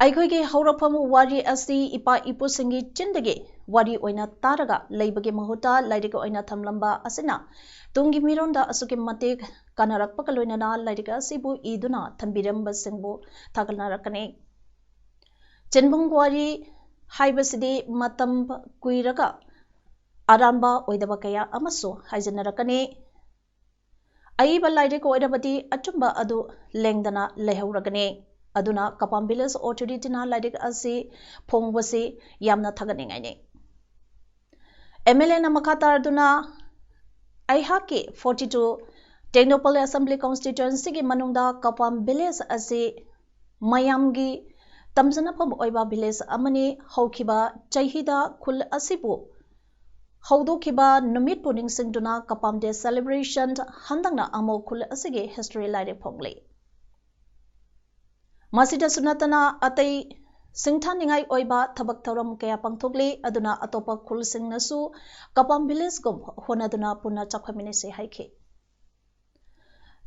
ꯑꯩꯈꯣꯏꯒꯤ ꯍꯧꯔꯛꯐꯝ ꯋꯥꯔꯤ ꯑꯁꯤ ꯏꯄꯥ ꯏꯄꯨꯁꯤꯡꯒꯤ ꯆꯤꯟꯗꯒꯤ ꯋꯥꯔꯤ ꯑꯣꯏꯅ ꯇꯥꯔꯒ ꯂꯩꯕꯒꯤ ꯃꯍꯨꯠꯇ ꯂꯥꯏꯔꯤꯛ ꯑꯣꯏꯅ ꯊꯝꯂꯝꯕ ꯑꯁꯤꯅ ꯇꯨꯡꯒꯤ ꯃꯤꯔꯣꯟꯗ ꯑꯁꯨꯛꯀꯤ ꯃꯇꯤꯛ ꯀꯥꯟꯅꯔꯛꯄꯒ ꯂꯣꯏꯅꯅ ꯂꯥꯏꯔꯤꯛ ꯑꯁꯤꯕꯨ ꯏꯗꯨꯅ ꯊꯝꯕꯤꯔꯝꯕꯁꯤꯡꯕꯨ ꯊꯥꯒꯠꯅꯔꯛꯀꯅꯤ꯫ ꯆꯤꯟꯕꯨꯡ ꯋꯥꯔꯤ ꯍꯥꯏꯕꯁꯤꯗꯤ ꯃꯇꯝ ꯀꯨꯏꯔꯒ ꯑꯔꯥꯟꯕ ꯑꯣꯏꯗꯕ ꯀꯌꯥ ꯑꯃꯁꯨ ꯍꯥꯏꯖꯤꯟꯅꯔꯛꯀꯅꯤ꯫ ꯑꯏꯕ ꯂꯥꯏꯔꯤꯛ ꯑꯣꯏꯔꯕꯗꯤ ꯑꯆꯨꯝꯕ ꯑꯗꯨ ꯂꯦꯡꯗꯅ ꯂꯩꯍꯧꯔꯒꯅꯤ꯫ ꯑꯗꯨꯅ ꯀꯄꯥꯝ ꯚꯤꯂꯦꯖ ꯑꯣꯊꯣꯔꯤꯇꯤꯅ ꯂꯥꯏꯔꯤꯛ ꯑꯁꯤ ꯐꯣꯡꯕꯁꯤ ꯌꯥꯝꯅ ꯊꯥꯒꯠꯅꯤꯡꯉꯥꯏꯅꯤ꯫ ꯑꯦꯝ ꯑꯦꯜ ꯑꯦꯅ ꯃꯈꯥ ꯇꯥꯔꯗꯨꯅ, ꯑꯩꯍꯥꯛꯀꯤ ꯐꯣꯔꯇꯤ ꯇꯨ ꯇꯦꯡꯅꯧꯄꯜ ꯑꯦꯁꯦꯝꯕ꯭ꯂꯤ ꯀꯣꯟꯁꯇꯤꯇ꯭ꯋꯦꯟꯁꯤꯒꯤ ꯃꯅꯨꯡꯗ ꯀꯄꯥꯝ ꯚꯤꯂꯦꯖ ꯑꯁꯤ ꯃꯌꯥꯝꯒꯤ ꯇꯝꯖꯅꯐꯝ ꯑꯣꯏꯕ ꯚꯤꯂꯦꯖ ꯑꯃꯅꯤ꯫ ꯍꯧꯈꯤꯕ ꯆꯍꯤꯗ ꯈꯨꯜ ꯑꯁꯤꯕꯨ ꯍꯧꯗꯣꯛꯈꯤꯕ ꯅꯨꯃꯤꯠꯄꯨ ꯅꯤꯡꯁꯤꯡꯗꯨꯅ ꯀꯄꯥꯝ ꯗꯦ ꯁꯦꯂꯦꯕ꯭ꯔꯦꯁꯟ ꯍꯟꯗꯛꯅ ꯑꯃꯨꯛ ꯈꯨꯜ ꯑꯁꯤꯒꯤ ꯍꯤꯁꯇ꯭ꯔꯤ ꯂꯥꯏꯔꯤꯛ ꯐꯣꯡꯂꯤ꯫ ꯃꯁꯤꯗꯁꯨ ꯅꯠꯇꯅ ꯑꯇꯩ ꯁꯤꯡꯊꯥꯅꯤꯡꯉꯥꯏ ꯑꯣꯏꯕ ꯊꯕꯛ ꯊꯧꯔꯝ ꯀꯌꯥ ꯄꯥꯡꯊꯣꯛꯂꯤ꯫ ꯑꯗꯨꯅ ꯑꯇꯣꯞꯄ ꯈꯨꯜꯁꯤꯡꯅꯁꯨ ꯀꯄꯥꯝ ꯚꯤꯂꯦꯖꯒꯨꯝ ꯍꯣꯠꯅꯗꯨꯅ ꯄꯨꯟꯅ ꯆꯥꯎꯈꯠꯃꯤꯟꯅꯁꯤ ꯍꯥꯏꯈꯤ꯫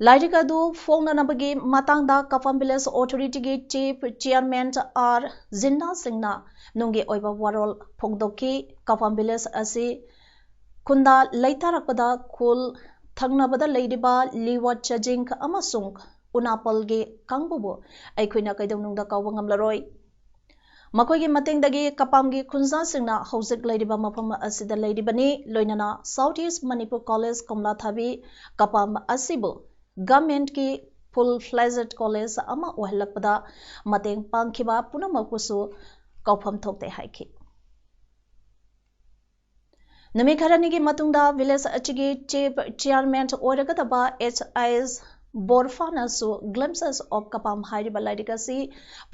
ꯂꯥꯏꯔꯤꯛ ꯑꯗꯨ ꯐꯣꯡꯅꯅꯕꯒꯤ ꯃꯇꯥꯡꯗ ꯀꯄꯥꯝ ꯚꯤꯂꯦꯖ ꯑꯣꯊꯣꯔꯤꯇꯤꯒꯤ ꯆꯤꯐ ꯆꯤꯌꯔꯃꯦꯟ ꯑꯥꯔ ꯖꯤꯟꯅꯥ ꯁꯤꯡꯅ ꯅꯨꯡꯒꯤ ꯑꯣꯏꯕ ꯋꯥꯔꯣꯜ ꯐꯣꯡꯗꯣꯛꯈꯤ꯫ ꯀꯄꯥꯝ ꯚꯤꯂꯦꯖ ꯑꯁꯤ ꯈꯨꯟꯗꯥ ꯂꯩꯇꯥꯔꯛꯄꯗ ꯈꯨꯜ ꯊꯪꯅꯕꯗ ꯂꯩꯔꯤꯕ ꯂꯤꯋꯥ ꯆꯥꯖꯤꯡ ꯑꯃꯁꯨꯡ ꯎꯅꯥꯄꯜꯒꯤ ꯀꯥꯡꯕꯨꯕꯨ ꯑꯩꯈꯣꯏꯅ ꯀꯩꯗꯧꯅꯨꯡꯗ ꯀꯥꯎꯕ ꯉꯝꯂꯔꯣꯏ꯫ ꯃꯈꯣꯏꯒꯤ ꯃꯇꯦꯡꯗꯒꯤ ꯀꯄꯥꯝꯒꯤ ꯈꯨꯟꯖꯥꯁꯤꯡꯅ ꯍꯧꯖꯤꯛ ꯂꯩꯔꯤꯕ ꯃꯐꯝ ꯑꯁꯤꯗ ꯂꯩꯔꯤꯕꯅꯤ꯫ ꯂꯣꯏꯅꯅ ꯁꯥꯎꯠ ꯏꯁ ꯃꯅꯤꯄꯨꯔ ꯀꯣꯂꯦꯖ ꯀꯣꯝꯂꯥꯊꯥꯕꯤ ꯀꯄꯥꯝ ꯑꯁꯤꯕꯨ ꯒꯚꯔꯟꯃꯦꯟꯠꯀꯤ ꯐꯨꯜ ꯐ꯭ꯂꯦꯖꯦꯗ ꯀꯣꯂꯦꯖ ꯑꯃ ꯑꯣꯏꯍꯜꯂꯛꯄꯗ ꯃꯇꯦꯡ ꯄꯥꯡꯈꯤꯕ ꯄꯨꯝꯅꯃꯛꯄꯨꯁꯨ ꯀꯥꯎꯐꯝ ꯊꯣꯛꯇꯦ ꯍꯥꯏꯈꯤ꯫ ꯅꯨꯃꯤꯠ ꯈꯔꯅꯤꯒꯤ ꯃꯇꯨꯡꯗ ꯚꯤꯂꯦꯖ ꯑꯁꯤꯒꯤ ꯆꯤꯐ ꯆꯤꯌꯔꯃꯦꯟ ꯑꯣꯏꯔꯒꯗꯕ ꯑꯦꯆ ꯑꯥꯏ ꯑꯦꯁ ꯕꯣꯔꯐꯥꯅꯁꯨ ꯒ꯭ꯂꯤꯝꯁꯦꯁ ꯑꯣꯐ ꯀꯄꯥꯝ ꯍꯥꯏꯔꯤꯕ ꯂꯥꯏꯔꯤꯛ ꯑꯁꯤ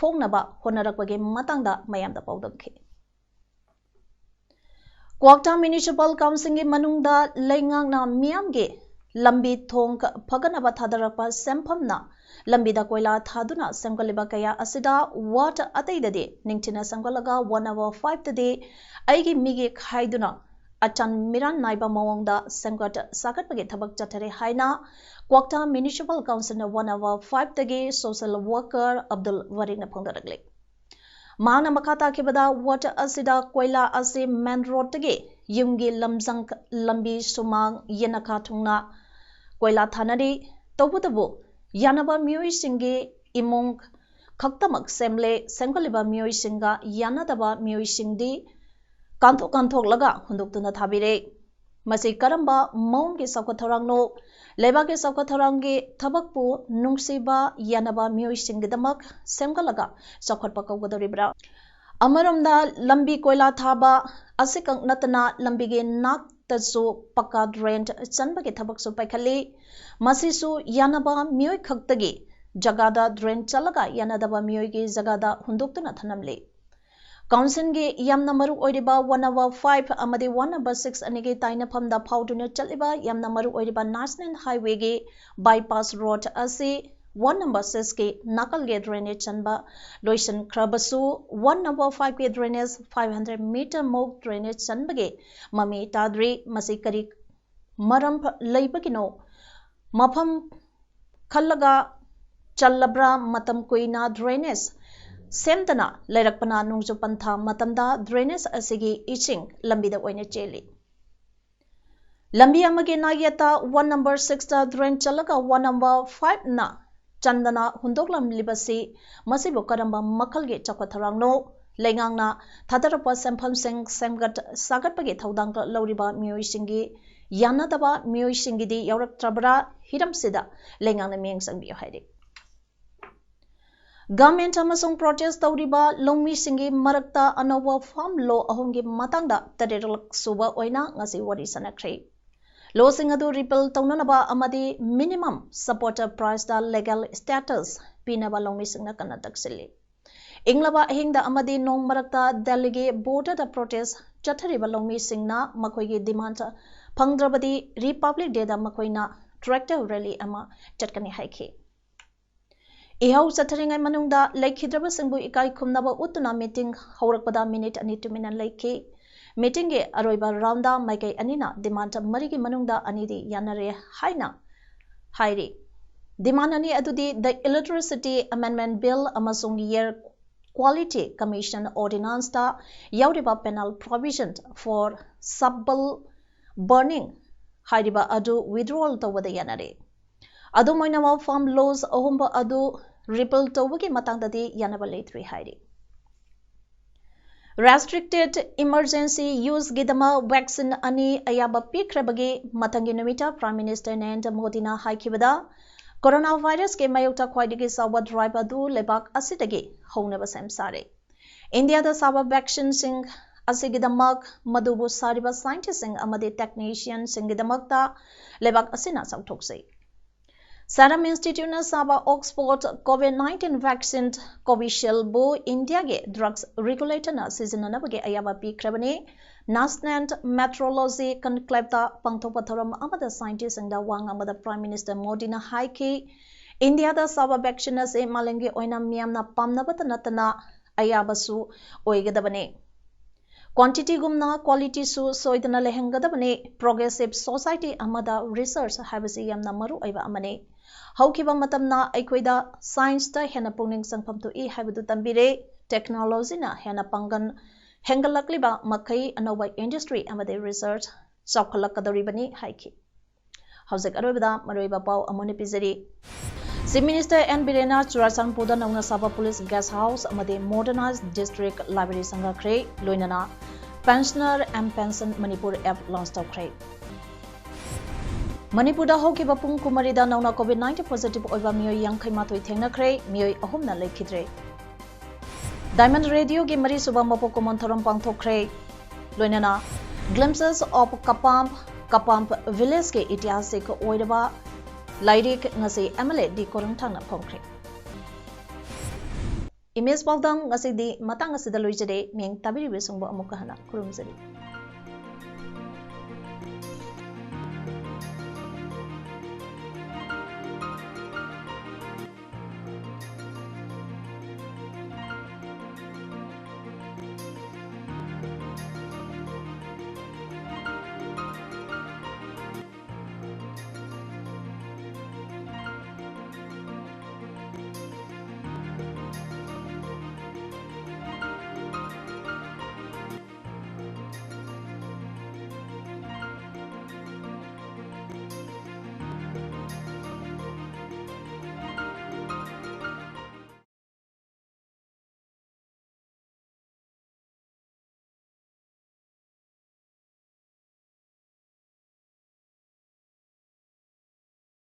ꯐꯣꯡꯅꯕ ꯍꯣꯠꯅꯔꯛꯄꯒꯤ ꯃꯇꯥꯡꯗ ꯃꯌꯥꯝꯗ ꯄꯥꯎꯗꯝꯈꯤ꯫ ꯀ꯭ꯋꯥꯛꯇꯥ ꯃ꯭ꯌꯨꯅꯤꯁꯤꯄꯥꯜ ꯀꯥꯎꯟꯁꯤꯜꯒꯤ ꯃꯅꯨꯡꯗ ꯂꯩꯉꯥꯛꯅ ꯃꯤꯌꯥꯝꯒꯤ ꯂꯝꯕꯤ ꯊꯣꯡ ꯐꯒꯠꯅꯕ ꯊꯥꯗꯔꯛꯄ ꯁꯦꯟꯐꯝꯅ ꯂꯝꯕꯤꯗ ꯀꯣꯏꯂꯥ ꯊꯥꯗꯨꯅ ꯁꯦꯝꯒꯠꯂꯤꯕ ꯀꯌꯥ ꯑꯁꯤꯗ ꯋꯥꯔꯗ ꯑꯇꯩꯗꯗꯤ ꯅꯤꯡꯊꯤꯅ ꯁꯦꯝꯒꯠꯂꯒ ꯋꯥꯔꯗ ꯅꯝꯕꯔ ꯐꯥꯏꯚꯇꯗꯤ ꯑꯩꯒꯤ ꯃꯤꯒꯤ ꯈꯥꯏꯗꯨꯅ ꯑꯆꯥꯟ ꯃꯤꯔꯥꯟ ꯅꯥꯏꯕ ꯃꯑꯣꯡꯗ ꯁꯦꯝꯒꯠ ꯁꯥꯒꯠꯄꯒꯤ ꯊꯕꯛ ꯆꯠꯊꯔꯤ ꯍꯥꯏꯅ ꯀ꯭ꯋꯥꯛꯇꯥ ꯃ꯭ꯌꯨꯅꯤꯁꯤꯄꯥꯜ ꯀꯥꯎꯟꯁꯤꯜꯅ ꯋꯥꯔꯗ ꯅꯝꯕꯔ ꯐꯥꯏꯚꯇꯒꯤ ꯁꯣꯁꯤꯌꯦꯜ ꯋꯥꯔꯀꯔ ꯑꯕꯗꯨꯜ ꯋꯥꯔꯤꯅ ꯐꯣꯡꯗꯣꯔꯛꯂꯤ꯫ ꯃꯍꯥꯛꯅ ꯃꯈꯥ ꯇꯥꯈꯤꯕꯗ, ꯋꯥꯔꯗ ꯑꯁꯤꯗ ꯀꯣꯏꯂꯥ ꯑꯁꯤ ꯃꯦꯟ ꯔꯣꯗꯇꯒꯤ ꯌꯨꯝꯒꯤ ꯂꯝꯖꯪ ꯂꯝꯕꯤ ꯁꯨꯃꯥꯡ ꯌꯦꯅꯈꯥ ꯊꯨꯡꯅ ꯀꯣꯏꯂꯥ ꯊꯥꯅꯔꯤ꯫ ꯇꯧꯕꯇꯕꯨ, ꯌꯥꯅꯕ ꯃꯤꯑꯣꯏꯁꯤꯡꯒꯤ ꯏꯃꯨꯡ ꯈꯛꯇꯃꯛ ꯁꯦꯝꯂꯦ꯫ ꯁꯦꯝꯒꯠꯂꯤꯕ ꯃꯤꯑꯣꯏꯁꯤꯡꯒ ꯌꯥꯅꯗꯕ ꯃꯤꯑꯣꯏꯁꯤꯡꯗꯤ ꯀꯥꯟꯊꯣꯛ ꯀꯥꯟꯊꯣꯛꯂꯒ ꯍꯨꯟꯗꯣꯛꯇꯨꯅ ꯊꯥꯕꯤꯔꯦ꯫ ꯃꯁꯤ ꯀꯔꯝꯕ ꯃꯑꯣꯡꯒꯤ ꯆꯥꯎꯈꯠ ꯊꯧꯔꯥꯡꯅꯣ? ꯂꯩꯕꯥꯛꯀꯤ ꯆꯥꯎꯈꯠ ꯊꯧꯔꯥꯡꯒꯤ ꯊꯕꯛꯄꯨ ꯅꯨꯡꯁꯤꯕ ꯌꯥꯅꯕ ꯃꯤꯑꯣꯏꯁꯤꯡꯒꯤꯗꯃꯛ ꯁꯦꯝꯒꯠꯂꯒ ꯆꯥꯎꯈꯠꯄ ꯀꯧꯒꯗꯧꯔꯤꯕ꯭ꯔꯥ? ꯑꯃꯔꯣꯝꯗ ꯂꯝꯕꯤ ꯀꯣꯏꯂꯥ ꯊꯥꯕ, ꯑꯁꯤꯈꯛ ꯅꯠꯇꯅ ꯂꯝꯕꯤꯒꯤ ꯅꯥꯛꯇꯁꯨ ꯄꯛꯀꯥ ꯗ꯭ꯔꯦꯟ ꯆꯟꯕꯒꯤ ꯊꯕꯛꯁꯨ ꯄꯥꯏꯈꯠꯂꯤ꯫ ꯃꯁꯤꯁꯨ ꯌꯥꯅꯕ ꯃꯤꯑꯣꯏ ꯈꯛꯇꯒꯤ ꯖꯒꯥꯗ ꯗ꯭ꯔꯦꯟ ꯆꯠꯂꯒ ꯌꯥꯅꯗꯕ ꯃꯤꯑꯣꯏꯒꯤ ꯖꯒꯥꯗ ꯍꯨꯟꯗꯣꯛꯇꯨꯅ ꯊꯅꯝꯂꯤ꯫ ꯀꯥꯎꯟꯁꯤꯜꯒꯤ ꯌꯥꯝꯅ ꯃꯔꯨ ꯑꯣꯏꯔꯤꯕ ꯋꯥꯟ ꯅꯝꯕꯔ ꯐꯥꯏꯚ ꯑꯃꯗꯤ ꯋꯥꯟ ꯅꯝꯕꯔ ꯁꯤꯛꯁ ꯑꯅꯤꯒꯤ ꯇꯥꯏꯅꯐꯝꯗ ꯐꯥꯎꯗꯨꯅ ꯆꯠꯂꯤꯕ ꯌꯥꯝꯅ ꯃꯔꯨ ꯑꯣꯏꯔꯤꯕ ꯅꯦꯁꯅꯦꯜ ꯍꯥꯏꯋꯦꯒꯤ ꯕꯥꯏꯄꯥꯁ ꯔꯣꯗ ꯑꯁꯤ ꯋꯥꯟ ꯅꯝꯕꯔ ꯁꯤꯛꯁꯀꯤ ꯅꯥꯀꯜꯒꯤ ꯗ꯭ꯔꯦꯅꯦꯖ ꯆꯟꯕ ꯂꯣꯏꯁꯤꯟꯈ꯭ꯔꯕꯁꯨ, ꯋꯥꯟ ꯅꯝꯕꯔ ꯐꯥꯏꯚꯀꯤ ꯗ꯭ꯔꯦꯅꯦꯖ ꯐꯥꯏꯚ ꯍꯟꯗ꯭ꯔꯦꯗ ꯃꯤꯇꯔ ꯃꯨꯛ ꯗ꯭ꯔꯦꯅꯦꯖ ꯆꯟꯕꯒꯤ ꯃꯃꯤ ꯇꯥꯗ꯭ꯔꯤ꯫ ꯃꯁꯤ ꯀꯔꯤ ꯃꯔꯝ ꯐ-, ꯂꯩꯕꯒꯤꯅꯣ? ꯃꯐꯝ ꯈꯜꯂꯒ ꯆꯜꯂꯕ꯭ꯔꯥ? ꯃꯇꯝ ꯀꯨꯏꯅ ꯗ꯭ꯔꯦꯅꯦꯖ ꯁꯦꯝꯗꯅ ꯂꯩꯔꯛꯄꯅ ꯅꯣꯡꯖꯨ ꯄꯟꯊꯥ ꯃꯇꯝꯗ ꯗ꯭ꯔꯦꯅꯦꯖ ꯑꯁꯤꯒꯤ ꯏꯁꯤꯡ ꯂꯝꯕꯤꯗ ꯑꯣꯏꯅ ꯆꯦꯜꯂꯤ꯫ ꯂꯝꯕꯤ ꯑꯃꯒꯤ ꯅꯥꯛꯌꯦꯠꯇ ꯋꯥꯟ ꯅꯝꯕꯔ ꯁꯤꯛꯁꯇ ꯗ꯭ꯔꯦꯟ ꯆꯜꯂꯒ ꯋꯥꯟ ꯅꯝꯕꯔ ꯐꯥꯏꯚꯅ ꯆꯟꯗꯅ ꯍꯨꯟꯗꯣꯛꯂꯝꯂꯤꯕꯁꯤ ꯃꯁꯤꯕꯨ ꯀꯔꯝꯕ ꯃꯈꯜꯒꯤ ꯆꯥꯎꯈꯠ ꯊꯧꯔꯥꯡꯅꯣ? ꯂꯩꯉꯥꯛꯅ ꯊꯥꯗꯔꯛꯄ ꯁꯦꯟꯐꯝꯁꯤꯡ ꯁꯦꯝꯒꯠ ꯁꯥꯒꯠꯄꯒꯤ ꯊꯧꯗꯥꯡ ꯂꯧꯔꯤꯕ ꯃꯤꯑꯣꯏꯁꯤꯡꯒꯤ ꯌꯥꯅꯗꯕ ꯃꯤꯑꯣꯏꯁꯤꯡꯒꯤꯗꯤ ꯌꯥꯎꯔꯛꯇ꯭ꯔꯕ꯭ꯔꯥ? ꯍꯤꯔꯝꯁꯤꯗ ꯂꯩꯉꯥꯛꯅ ꯃꯤꯠꯌꯦꯡ ꯆꯪꯕꯤꯌꯨ ꯍꯥꯏꯔꯤ꯫ ꯒꯚꯔꯟꯃꯦꯟꯠ ꯑꯃꯁꯨꯡ ꯄ꯭ꯔꯣꯇꯦꯁ ꯇꯧꯔꯤꯕ ꯂꯧꯃꯤꯁꯤꯡꯒꯤ ꯃꯔꯛꯇ ꯑꯅꯧꯕ ꯐꯥꯔꯝ ꯂꯣ ꯑꯍꯨꯝꯒꯤ ꯃꯇꯥꯡꯗ ꯇꯔꯦꯠꯂꯛ ꯁꯨꯕ ꯑꯣꯏꯅ ꯉꯁꯤ ꯋꯥꯔꯤ ꯁꯥꯟꯅꯈ꯭ꯔꯦ꯫ ꯂꯣꯁꯤꯡ ꯑꯗꯨ ꯔꯤꯄꯤꯜ ꯇꯧꯅꯅꯕ ꯑꯃꯗꯤ ꯃꯤꯅꯤꯃꯝ ꯁꯄꯣꯔꯇꯔ ꯄ꯭ꯔꯥꯏꯁꯇ ꯂꯤꯒꯦꯜ ꯁ꯭ꯇꯦꯇꯁ ꯄꯤꯅꯕ ꯂꯧꯃꯤꯁꯤꯡꯅ ꯀꯟꯅ ꯇꯛꯁꯤꯜꯂꯤ꯫ ꯏꯪꯂꯕ ꯑꯍꯤꯡꯗ ꯑꯃꯗꯤ ꯅꯣꯡ ꯃꯔꯛꯇ ꯗꯦꯜꯂꯤꯒꯤ ꯕꯣꯔꯗꯔꯗ ꯄ꯭ꯔꯣꯇꯦꯁ ꯆꯠꯊꯔꯤꯕ ꯂꯧꯃꯤꯁꯤꯡꯅ ꯃꯈꯣꯏꯒꯤ ꯗꯤꯃꯥꯟꯗ ꯐꯪꯗ꯭ꯔꯕꯗꯤ ꯔꯤꯄꯕ꯭ꯂꯤꯛ ꯗꯦꯗ ꯃꯈꯣꯏꯅ ꯇ꯭ꯔꯦꯛꯇꯔ ꯔꯦꯂꯤ ꯑꯃ ꯆꯠꯀꯅꯤ ꯍꯥꯏꯈꯤ꯫ ꯏꯍꯧ ꯆꯠꯊꯔꯤꯉꯩ ꯃꯅꯨꯡꯗ ꯂꯩꯈꯤꯗ꯭ꯔꯕꯁꯤꯡꯕꯨ ꯏꯀꯥꯏ ꯈꯨꯝꯅꯕ ꯎꯠꯇꯨꯅ ꯃꯤꯇꯤꯡ ꯍꯧꯔꯛꯄꯗ ꯃꯤꯅꯤꯠ ꯑꯅꯤ ꯇꯨꯃꯤꯟꯅ ꯂꯩꯈꯤ꯫ ꯃꯤꯇꯤꯡꯒꯤ ꯑꯔꯣꯏꯕ ꯔꯥꯎꯟꯗ ꯃꯥꯏꯀꯩ ꯑꯅꯤꯅ ꯗꯤꯃꯥꯟꯗ ꯃꯔꯤꯒꯤ ꯃꯅꯨꯡꯗ ꯑꯅꯤꯗꯤ ꯌꯥꯅꯔꯦ ꯍꯥꯏꯅ ꯍꯥꯏꯔꯤ꯫ ꯗꯤꯃꯥꯟꯗ ꯑꯅꯤ ꯑꯗꯨꯗꯤ The Electricity Amendment Bill ꯑꯃꯁꯨꯡ Air Quality Commission Ordinanceꯇ ꯌꯥꯎꯔꯤꯕ penal provision for stubble burning ꯍꯥꯏꯔꯤꯕ ꯑꯗꯨ withdrawal ꯇꯧꯕꯗ ꯌꯥꯅꯔꯦ꯫ ꯑꯗꯨꯝ ꯑꯣꯏꯅꯃꯛ ꯐꯥꯔꯝ ꯂꯣꯁ ꯑꯍꯨꯝꯕ ꯑꯗꯨ ꯔꯤꯄꯤꯜ ꯇꯧꯕꯒꯤ ꯃꯇꯥꯡꯗꯗꯤ ꯌꯥꯅꯕ ꯂꯩꯇ꯭ꯔꯤ ꯍꯥꯏꯔꯤ꯫ Restricted emergency useꯒꯤꯗꯃꯛ vaccine ꯑꯅꯤ ꯑꯌꯥꯕ ꯄꯤꯈ꯭ꯔꯕꯒꯤ ꯃꯊꯪꯒꯤ ꯅꯨꯃꯤꯠꯇ Prime Minister ꯅꯔꯦꯟꯗ꯭ꯔ ꯃꯣꯗꯤꯅ ꯍꯥꯏꯈꯤꯕꯗ, coronavirusꯀꯤ ꯃꯥꯌꯣꯛꯇ ꯈ꯭ꯋꯥꯏꯗꯒꯤ ꯆꯥꯎꯕ drive ꯑꯗꯨ ꯂꯩꯕꯥꯛ ꯑꯁꯤꯗꯒꯤ ꯍꯧꯅꯕ ꯁꯦꯝ ꯁꯥꯔꯦ꯫ ꯏꯟꯗꯤꯌꯥꯗ ꯁꯥꯕ vaccineꯁꯤꯡ ꯑꯁꯤꯒꯤꯗꯃꯛ ꯃꯗꯨꯕꯨ ꯁꯥꯔꯤꯕ scientistꯁꯤꯡ ꯑꯃꯗꯤ technicianꯁꯤꯡꯒꯤꯗꯃꯛꯇ ꯂꯩꯕꯥꯛ ꯑꯁꯤꯅ ꯆꯥꯎꯊꯣꯛꯆꯩ꯫ Serum Instituteꯅ ꯁꯥꯕ Oxford COVID nineteen vaccine Covishield ꯕꯨ ꯏꯟꯗꯤꯌꯥꯒꯤ drugs regulatorꯅ ꯁꯤꯖꯤꯟꯅꯅꯕꯒꯤ ꯑꯌꯥꯕ ꯄꯤꯈ꯭ꯔꯕꯅꯤ꯫ Nascent Metrology Conclaveꯗ ꯄꯥꯡꯊꯣꯛꯄ ꯊꯧꯔꯝ ꯑꯃꯗ scientistꯁꯤꯡꯗ ꯋꯥ ꯉꯥꯡꯕꯗ Prime Minister ꯃꯣꯗꯤꯅ ꯍꯥꯏꯈꯤ, ꯏꯟꯗꯤꯌꯥꯗ ꯁꯥꯕ vaccine ꯑꯁꯤ ꯃꯥꯂꯦꯝꯒꯤ ꯑꯣꯏꯅ ꯃꯤꯌꯥꯝꯅ ꯄꯥꯝꯅꯕꯇ ꯅꯠꯇꯅ ꯑꯌꯥꯕꯁꯨ ꯑꯣꯏꯒꯗꯕꯅꯤ꯫ Quantityꯒꯨꯝꯅ qualityꯁꯨ ꯁꯣꯏꯗꯅ ꯂꯩꯍꯟꯒꯗꯕꯅꯤ꯫ Progressive society ꯑꯃꯗ research ꯍꯥꯏꯕꯁꯤ ꯌꯥꯝꯅ ꯃꯔꯨ ꯑꯣꯏꯕ ꯑꯃꯅꯤ꯫ ꯍꯧꯈꯤꯕ ꯃꯇꯝꯅ ꯑꯩꯈꯣꯏꯗ scienceꯇ ꯍꯦꯟꯅ ꯄꯨꯛꯅꯤꯡ ꯆꯪꯐꯝ ꯊꯣꯛꯏ ꯍꯥꯏꯕꯗꯨ ꯇꯝꯕꯤꯔꯦ꯫ Technologyꯅ ꯍꯦꯟꯅ ꯄꯥꯡꯒꯜ ꯍꯦꯟꯒꯠꯂꯛꯂꯤꯕ ꯃꯈꯩ ꯑꯅꯧꯕ industry ꯑꯃꯗꯤ research ꯆꯥꯎꯈꯠꯂꯛꯀꯗꯧꯔꯤꯕꯅꯤ ꯍꯥꯏꯈꯤ꯫ ꯍꯧꯖꯤꯛ ꯑꯔꯣꯏꯕꯗ ꯃꯔꯨꯑꯣꯏꯕ ꯄꯥꯎ ꯑꯃꯨꯛ ꯍꯟꯅ ꯄꯤꯖꯔꯤ꯫ Chief Minister ꯑꯦꯟ ꯕꯤꯔꯦꯟꯅ ꯆꯨꯔꯥꯆꯥꯟꯄꯨꯔꯗ ꯅꯧꯅ ꯁꯥꯕ police guest house ꯑꯃꯗꯤ modernized district library ꯁꯪꯒꯥꯈ꯭ꯔꯦ꯫ ꯂꯣꯏꯅꯅ Pensioner M Pension Manipur app launch ꯇꯧꯈ꯭ꯔꯦ꯫ ꯃꯅꯤꯄꯨꯔꯗ ꯍꯧꯈꯤꯕ ꯄꯨꯡ ꯀꯨꯟꯃꯔꯤꯗ ꯅꯧꯅ COVID nineteen positive ꯑꯣꯏꯕ ꯃꯤꯑꯣꯏ ꯌꯥꯡꯈꯩ ꯃꯥꯊꯣꯏ ꯊꯦꯡꯅꯈ꯭ꯔꯦ, ꯃꯤꯑꯣꯏ ꯑꯍꯨꯝꯅ ꯂꯩꯈꯤꯗ꯭ꯔꯦ꯫ Diamond Radioꯒꯤ ꯃꯔꯤꯁꯨꯕ ꯃꯄꯣꯛ ꯀꯨꯝꯑꯣꯟ ꯊꯧꯔꯝ ꯄꯥꯡꯊꯣꯛꯈ꯭ꯔꯦ꯫ ꯂꯣꯏꯅꯅ Glimpses of Kapamp, Kapamp Villageꯀꯤ ꯏꯇꯤꯍꯥꯁꯤꯛ ꯑꯣꯏꯔꯕ ꯂꯥꯏꯔꯤꯛ ꯉꯁꯤ MLA ꯗꯤ ꯀꯣꯔꯪꯊꯥꯡꯅ ꯐꯣꯡꯈ꯭ꯔꯦ꯫ Image ꯄꯥꯎꯗꯝ ꯉꯁꯤꯗꯤ ꯃꯇꯥꯡ ꯑꯁꯤꯗ ꯂꯣꯏꯖꯔꯦ꯫ ꯃꯤꯌꯦꯡ ꯇꯥꯕꯤꯔꯤꯕꯁꯤꯡꯕꯨ ꯑꯃꯨꯛꯀ ꯍꯟꯅ ꯈꯨꯔꯨꯝꯖꯔꯤ꯫